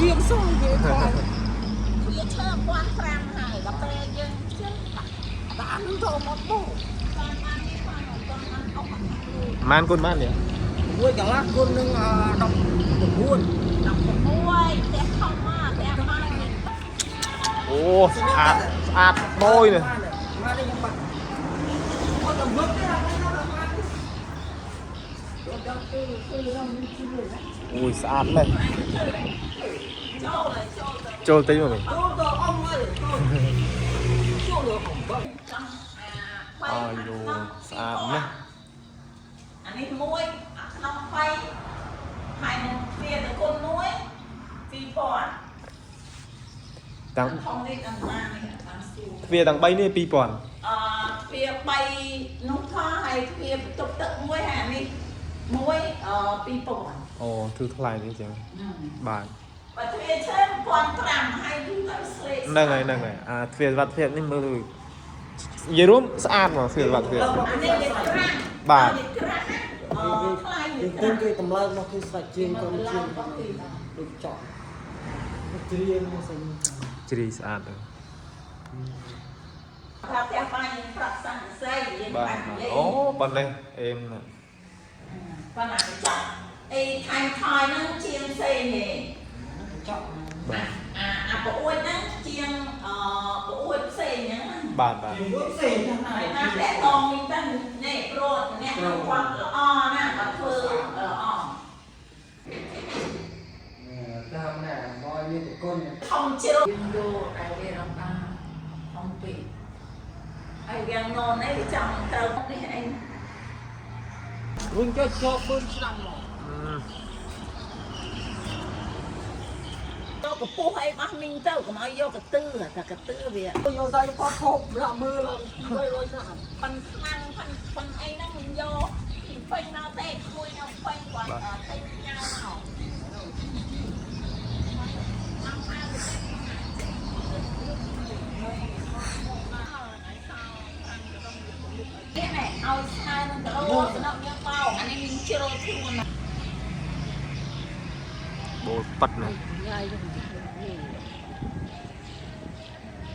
ជាងសុំគេថយ វាឈើ1500ហើយដល់ពេលយើងជិះ ដាក់នឹងទៅមកបោ បានបាននេះបានបានបានអស់ ម៉ានគុណម៉ាននេះ មួយកន្លះគុណនឹង19 16ផ្ទះខំមកផ្ទះបាយ អូស្អាតស្អាតដូចនេះ មកនេះខ្ញុំបាត់អត់ដល់វឹកទេអត់ដល់មកដល់ទៅទៅរំជឿណា អូយស្អាតណាស់ ចូលហើយចូលទៅ ចូលតិចមកវិញ ចូលទៅអងហើយចូលចូលទៅអំប ចង់អា អើយយោស្អាតណាស់ អានេះមួយអាក្នុងໄຟហើយនឹងទ្វារទៅគុណមួយ2000 ទាំង ធំនេះដល់បាននេះបានស្រួល ទ្វារទាំង3នេះ2000 អឺទ្វារ3នោះថោហើយទ្វារបន្ទប់ទឹកមួយហើយអានេះមួយអឺ2000 អូធូរថ្លៃនេះចឹងបាទ បើទ្វារឈើ1500ហើយយូរទៅស្លេក ហ្នឹងហើយហ្នឹងហើយអាទ្វារសុវត្ថិភាពនេះមើលទៅនិយាយរួមស្អាតហ្មងទ្វារសុវត្ថិភាព អានេះវាក្រាស់ បាទ វាក្រាស់ណាអឺថ្លៃវា យើង ក្រាស់ ទិញគេតម្លើងមកគឺស្រាច់ជាងក្រុមជាងដូចចក់ជ្រៀងមកសិន ជ្រីស្អាតទៅ ថាផ្ទះបាយយើងប្រាក់សង្កសីយើង បាទ បាននិយាយ អូប៉ុណ្ណេះអេមណាស់ ប៉ុន្តែចក់អីថែមថយហ្នឹងជាងផ្សេងទេ ចក់ បាទ អាអាប្អួយហ្នឹងជាងអឺប្អួយផ្សេងហ្នឹងណា បាទបាទ ជាមួយផ្សេងណាស់ ហើយណាតែតងវិញទៅនេះព្រោះអ្នកគាត់ល្អណាស់គាត់ធ្វើល្អ តាមណាមកមានប្រគុណ ធំជ្រុងយើងយកតែវារំដាធំពេកហើយវាងនននេះវាចង់ត្រូវនេះអី វិញចុះជាប់4ឆ្នាំមក យកកពុះអីបោះមីងទៅកុំឲ្យយកកទឺតែកទឺវា យកដៃផតខប់ដាក់មើលឡើង300ឆ្នាំ ប៉ិនខ្លាំងប៉ិនប៉ិនអីហ្នឹងមិនយកពីពេញមកទេក្មួយនៅពេញគាត់ទិញញ៉ាំមកនេះណែឲ្យស្មើនឹងគីឡូស្នុកយើងបោកអានេះមានជ្រុលខ្លួនណា បូលប៉ាត់ណាស់ ញ៉ាយទៅនេះ